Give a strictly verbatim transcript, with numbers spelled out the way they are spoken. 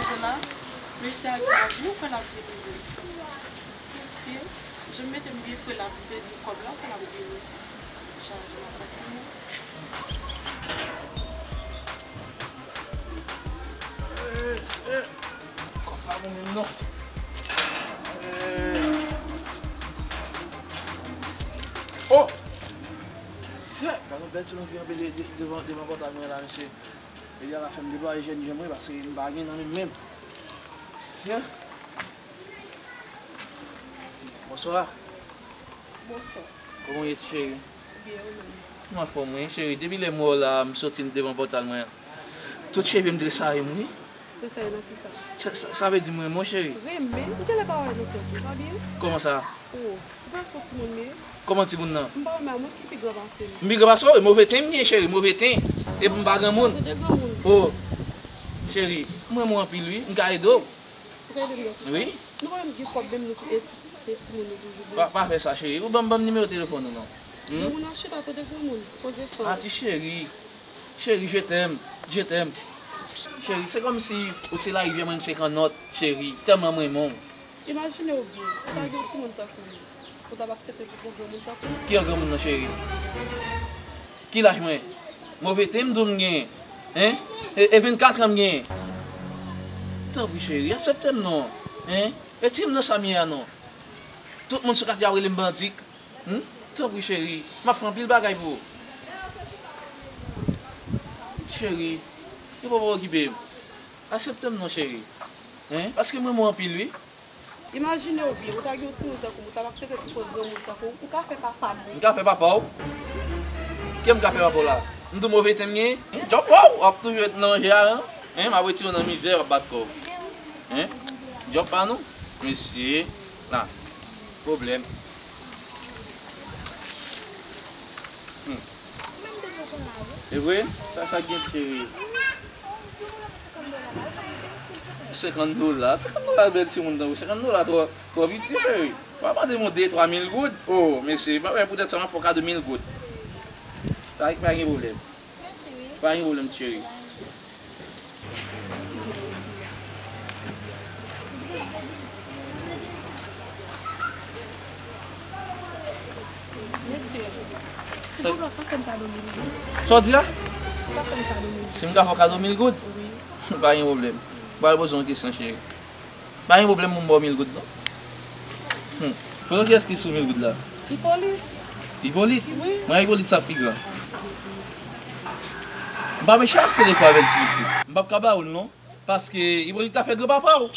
Jan la, mesye a di m ap vini, ou kwè l ap vini vre? Mesye, jan m mete m byen fre la, m pèdi kòb la, ou kwè l ap vini? Chaje m ap bat pou mwen. Eh, eh. Kòb pa bon menm non. Eh. Oh! Sè, gade yon bèl ti moun ki kanpe de-, de-, devan, devan pòtay mwen la, mesye. Mesye a la fè m deplwaye jèn jan mwen, paske m pa gen nan menm menm. Sè. Bonswa. Bonswa. Kòman w ye, ti cheri? Byen, ou menm? M anfòm, wi, cheri. Depi lè m wè w la, m soti devan pòtay mwen. Tout cheve m tresaye m, wi. Tresaye nan kisa? Sa, sa, sa vle di m renmen w, cheri. Renmen? M genlè pa wè nou tèt, ou pa byen? Kòman sa? Oh, ou pa sou timoun, men. Kòman timoun nan? M pa wè, men mwen ki pi gran pase m. M pi gran pase w? Move ten m gen, cheri, move ten. Epi m pa granmoun. Ou de granmoun. Oh, cheri, m renmen w anpil, wi. M ka ede w? Ou ka ede m nan kisa? Wi. Nou pa menm gen kòb menm, nou tout se timoun nou toujou. Pa, pa fè sa, cheri. Ou ban m, ban m nimewo telefòn ou non. Hmm? Granmoun nan chita, tande granmoun. Poze san. Ah, ti cheri. Cheri, je t'aime, je t'aime. Cheri, se kòmsi ou se larivyè mwen, m se kannòt, cheri. Tèlman m renmen w. Imajine w byen, ou ta gen yon timoun tankou m. Ou t ap aksepte pou granmoun tankou m? Ki granmoun nan, cheri? Ki laj mwen? Move ten m di w m genyen. Hein? E, e vennkat an m genyen. Tanpri, cheri, aksepte m non. Hein? Retire m nan sa m ye a non. Tout moun sou katye ap rele m bandik. Hmm? Tanpri, cheri, m ap fè anpil bagay pou ou. Cheri, yo pa okipe m. Aksepte m non, cheri. Hein? Paske m renmen w anpil, wi. Imajine w byen, ou ta gen yon timoun tankou m, ou t ap aksepte pou pran granmoun tankou w, ou ka fè papa m, wi. M ka fè papa w? Kè m ka fè papa w la? M tou move ten m genyen? Djòb pa w ap toujou ret nan manje a, hein? Hein, m ap retire w nan mizè, w ap bat kò w. Hein? Djòb pa nou? Mesye, la. Pwoblèm. Hmm. E vre? Sa, sa gen cheri. Senkant dola. Senkant dola, bèl timoun tankou. Senkant dola twò, twò piti, cheri. W ap mande m yon de, twa mil goud. Oh, mesye, mwen poutèt sa, m ap fè w kado mil goud. Pa, pa gen pwoblèm. Pa gen pwoblèm, cheri. Mesye, silvouplè, pa fè m kado mil goud. Sa w di a? Si w pa fè m kado mil goud. Si m ka fè w kado mil goud? Wi. Pa gen pwoblèm. M pral poze w yon kesyon, cheri. Pa gen pwoblèm pou m ba w mil goud, non. Hmm. Pou nou, kiyès ki sou mil goud la? Ipolit. Ipolit? Wi. Mwen, Ipolit, sa pi gran. M pa mechan ase de fwa avè l, ti pitit. M p ap ka ba w l, non. Paske Ipolit ta fè granpapa w.